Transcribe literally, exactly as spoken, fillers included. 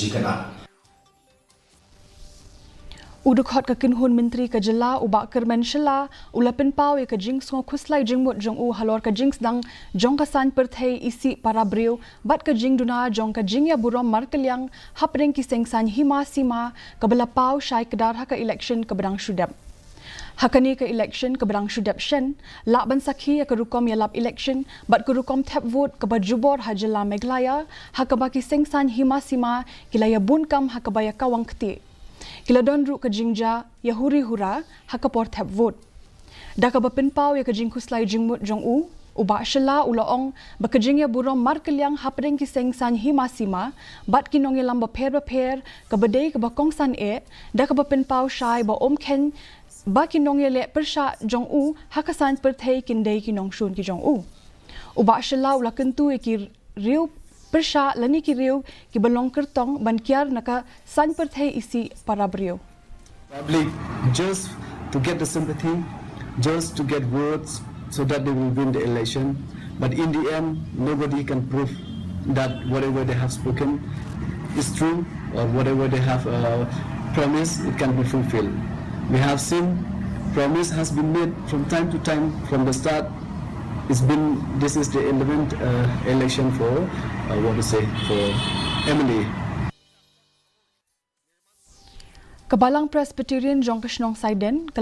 Jingkynnoh. U dkhot ka kynhun myntri ka jylla u Bah Kyrmen Shylla u la pynpaw ïa ka jingsngewkhuslai jingmut jong u halor ka jingsdang jong ka saiñ pyrthei isih para briew bad ka jingduna jong ka jingïaburom markylliang hapdeng ki seng saiñ hima sima kaba la paw shai kdar ha ka election kaba dang shu dep. Ha kane ka election kaba dang shu dep shen, lah ban sakhi ïa ka rukom ïalap election bad ka rukom thep vote kaba jubor ha jylla Meghalaya, ha kaba ki seng saiñ hima sima ki la ïabun kam ha kaba ïakawang kti. Ki la don ruh ka jingjia ïahuri hura ha ka por thep vote. Da kaba pynpaw ïa ka jingkhuslai jingmut jong u, u Bah Shylla u la ong ba ka jingïaburom markylliang hapdeng ki seng saiñ hima sima bad ki nongïalam bapher bapher kaba dei kaba kongsan eh, da kaba pynpaw shai ba um kheiñ ba ki nongïaleh pyrshah jong u ha ka saiñ pyrthei kin dei ki nongshun ki jong u. U Bah Shylla u la kyntu ïa ki riew pyrshah lane ki riew kiba long kyrtong ban kiar na ka saiñ pyrthei isih para briew. Public just to get the sympathy, just to get votes so that they will win the election. But in the end, nobody can prove that whatever they have spoken is true or whatever they have uh, promised, it can be fulfilled. We have seen promise has been made from time to time from the start. It's been, this is the eleventh uh, election for, uh, what to say, for M L A. Ka Balang Presbyterian jong ka shnong Saiden ka